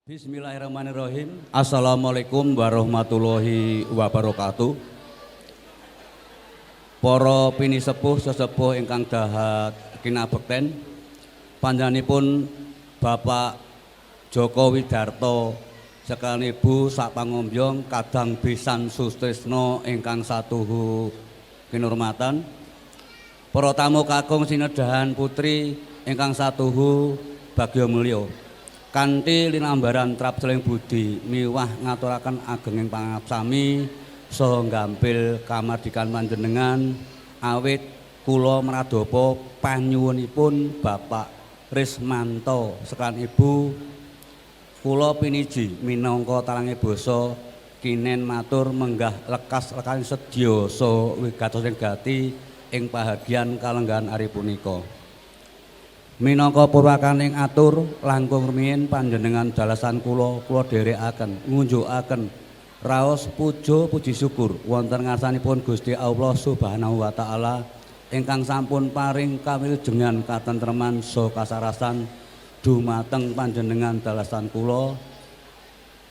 Bismillahirrahmanirrahim. Assalamualaikum warahmatullahi wabarakatuh. Para pinisepuh sesepuh ingkang dahat kinabekten, panjenenganipun Bapak Joko Widarto sekalian Ibu sakpangombyong kadang besan sutrisno ingkang satuhu kinurmatan. Para tamu kakung sinedahan putri ingkang satuhu bagya mulya. Kanthi linambaran trapseling budi miwah ngaturaken agenging pangapsami saha gampil kamardikan panjenengan awit kula mradapa panyuwunipun Bapak Rismanto sekalian Ibu, kula piniji minangka talange basa kinen matur menggah lekas lekaning sedya saha wigatosing gati ing pahargyan kalenggahan ari punika. Minangka purwakaning atur langkung rumiyin panjenengan dalasan kula, kula dherekaken ngunjukaken raos puja puji syukur wonten ngarsanipun Gusti Allah Subhanahu wa taala ingkang sampun paring kawilujengan katentreman saha kasarasan dumateng panjenengan dalasan kula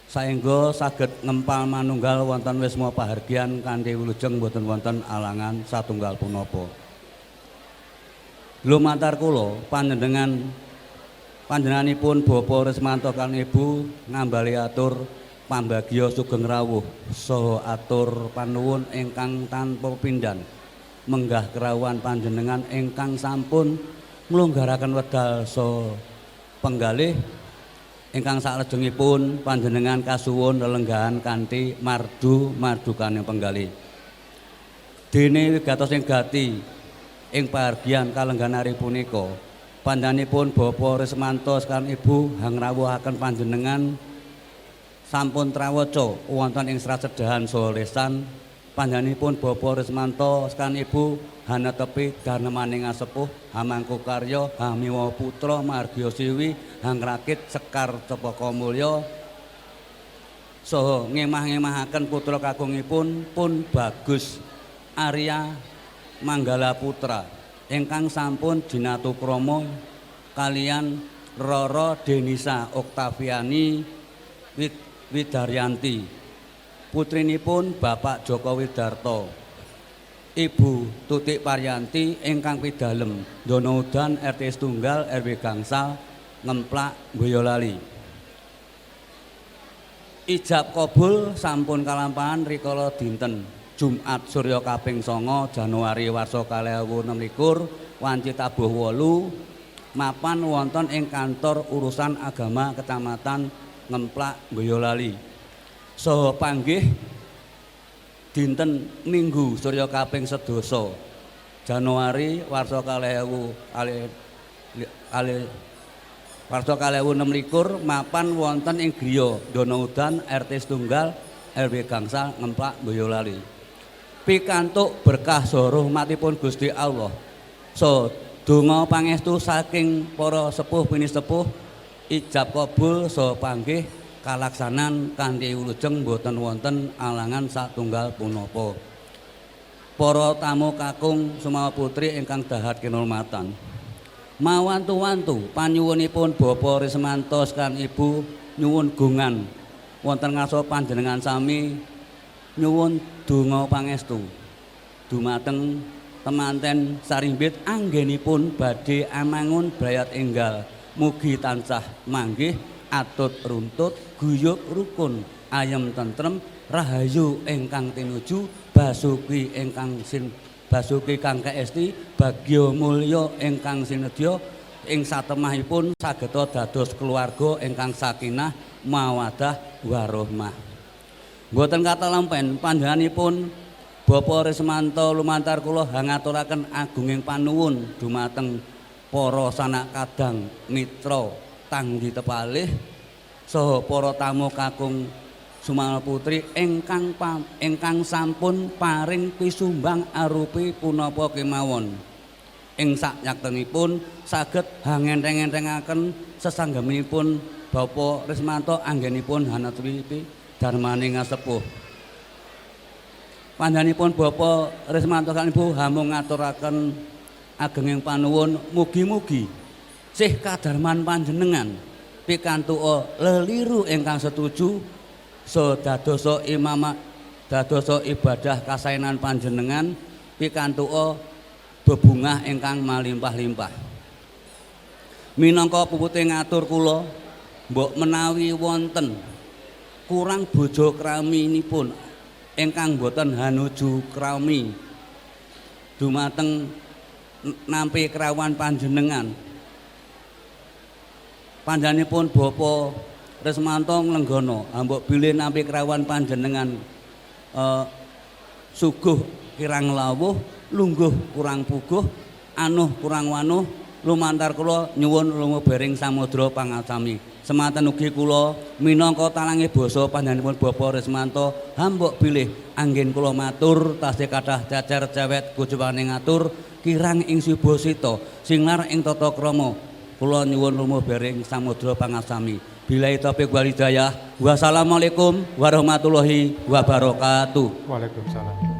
saengga saged ngempal manunggal wonten wisma pahargyan kanthi wilujeng boten wonten alangan satunggal punapa. Lumantar kula panjenengan panjenenganipun Bapak Rismanto kan Ibu ngambali atur pambagya sugeng rawuh saha atur panuwun ingkang tanpa pepindhan menggah kerawuhan panjenengan ingkang sampun nglonggaraken wedal saha penggalih ingkang saklajengipun panjenengan kasuwun lelenggahan kanthi mardu mardukane penggalih. Dene wigatosing gati ing pahargyan kalenggahan ari punika, panjenenganipun Bapak Rismanto sekalian Ibu hangrawuhaken panjenengan sampun trawaca wonten ing serat sedahan saha lesan. Panjenenganipun Bapak Rismanto sekalian Ibu hanetepi darmaning asepuh hamangku karya hamiwa putra margya siwi hangrakit sekar cepaka mulya saha ngemah-ngemahaken putra kakungipun pun Bagus Arya Manggala Putra ingkang sampun jinatukrama kalian Roro Denisa Oktaviani Widaryanti, putrinipun Bapak Joko Widarto, Ibu Tutik Paryanti ingkang pidalem Donohudan RT setunggal RW Gangsal Ngemplak Boyolali. Ijab kabul sampun kalampahan rikala dinten Jumat Surya kaping 9 Januari warsa 2026 wanci tabuh 8 mapan wonten ing kantor urusan agama Kecamatan Ngemplak Boyolali. Saha panggih dinten Minggu Surya kaping 10 Januari warsa 2000 kalih kalih warsa 2026 mapan wonten ing griya Donohudan RT setunggal RW Gangsal Ngemplak Boyolali. Pikantuk berkah saha rahmatipun Gusti Allah. So donga pangestu saking para sepuh pinisepuh, ijab kabul saha panggih kalaksanan kanthi wilujeng boten wonten alangan satunggal punapa. Para tamu kakung sumawa putri ingkang dahat kinurmatan. Mawantu-wantu panyuwunipun Bapak Rismanto sekalian Ibu nyuwun gungan wonten ngarsa panjenengan sami nyuwun donga pangestu dumateng temanten sarimbit anggenipun badhe amangun brayat enggal, mugi tansah manggih atut runtut guyub rukun ayem tentrem rahayu ingkang tinuju basuki ingkang sin basuki kang kaesti bagya mulya ingkang sinedya ing satemahipun sageta dados keluarga ingkang sakinah mawadah warohmah. Mboten katalampen panjenenganipun Bapak Rismanto lumantar kula hangaturaken agunging panuwun dumateng para sanak kadang mitra tanggi tepalih saha para tamu kakung sumawa putri ingkang sampun paring pisumbang arupi punapa kemawon ing sakyaktenipun saged hangenteng-entengaken sesanggemipun Bapak Rismanto anggenipun hanetepi darmane ngasepuh. Panjenenganipun Bapak Rismanto kan Ibu hamung ngaturaken agenging panuwun, mugi-mugi sih kadarman panjenengan Pikantuka leliru ingkang setuju so dadosa imama dadosa ibadah kasaenan panjenengan, pikantuka bebungah ingkang malimpah-limpah. Minangka pupute ngatur kula, mbok menawi wonten kurang bojo kraminipun ingkang boten hanuju krami dumateng nampi krawuhan panjenengan. Panjenenganipun Bapak Resmanto Nglenggana, ambok bilih nampi krawuhan panjenengan suguh kirang lawuh, lungguh kurang puguh, anuh kurang wanuh, lumantar kula nyuwun lumebering samudra pangaksami. Semanten ugi kula minangka talange basa panjenenganipun Bapak Resmanto, hambok bilih anggen kula matur tasih kathah cacar cewet gujuwane ngatur kirang ing subasita singlar ing tata krama. Kula nyuwun lumebering samudra pangaksami. Billahi taufik wal hidayah. Wassalamualaikum warahmatullahi wabarakatuh. Waalaikumsalam.